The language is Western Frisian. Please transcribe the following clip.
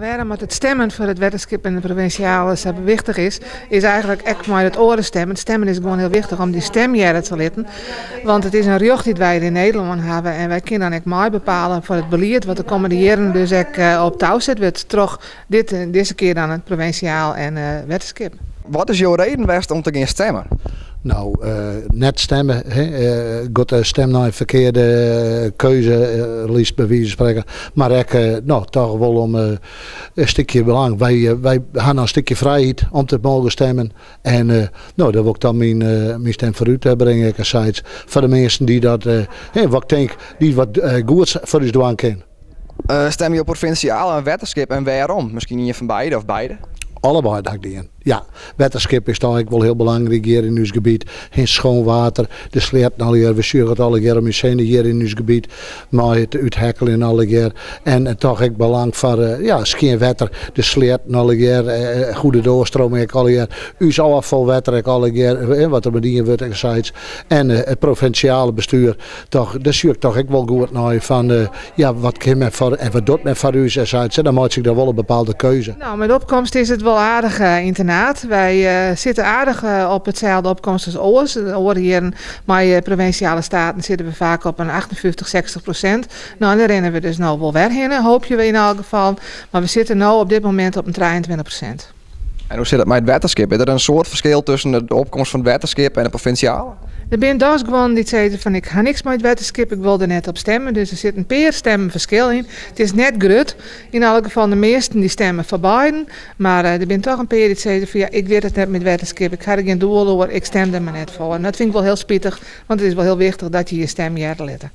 Wêrom it stimmen foar it wetterskip en de provinsjale sa wichtich is, is eigenlik ek mei it oare stimmen. Stimmen is gewoan hiel wichtich om dyn stim hearre te litten. Want it is in rjocht dy't wy yn Nederlân hawwe en wy kinne dan ek mei bepale foar it belied wat de kommende jierren dus ek op tou set wurdt troch dit, dizze kear dan it provinsjaal en wetterskip. Wat is jo reden west om te gean stimmen? No, net stimme, hè, giet de stim nei in ferkearde keuze, liefst by wize fan sprekken. Mar ek, no, toch wol om in stikje belang. Wy ha noch in stikje frijheid om te mogen stimmen. En no, dêr wol ik dan myn stim foarút bringe. Ek sayts foar de minsken dy't dat, hè, wat ik tink, dy't wat goeds foar ús dwaan kin. Stim jo provinsjaal en wetterskip en wêrom? Miskien ien fan beide of beide? Allebei ha ik dien. Ja, wetterskip is toch ek wol hiel belangryk hjir yn ús gebiet. Geen schoon water, de sleatten allegear, we sjogge it allegear om ús hinne hjir yn ús gebiet. Mei it úthekkeljen allegear. En toch ek belang foar ja, skjin wetter, de sleatten allegear, goede doorstroming ek allegear. Ús ôffalwetter ek allegear, wat der mei dien wurdt en sayts. En it provinsjale bestuur, toch, dêr sjoch ik toch ek wol goed nei fan, ja, wat kin men foar en wat docht men foar ús en sayts. Dan meitsje ik dan wol in bepaalde keuze. No, mei de opkomst is it wol aardich ynternaat. Wy sitte aardich op itselde opkomst as oars. De oare jierren mei provinsjale steaten sitte we faak op in 58, 60%. No, en dêr rinne we dus no wol wer hinne, hoopje we yn elk gefal. Mar we sitte no op dit momint op in 23%. En hoe sit it mei it wetterskip? Is der in soad ferskil tusken de opkomst fan it wetterskip en de provinsjale? Der binne dochs guon dy't sizze fan ik ha niks mei it wetterskip, ik wol der net op stimme. Dus der sit in pear stimmen ferskil yn. It is net grut. Yn alle gefallen de measten dy stimme foar beiden. Mar der binne toch in pear dy't sizze fan ja, ik wit it net mei it wetterskip, ik ha der gjin doel oer, ik stim der mar net foar. En dat fyn ik wol hiel spitich, want it is wol hiel wichtich dat je je stim hearre litte.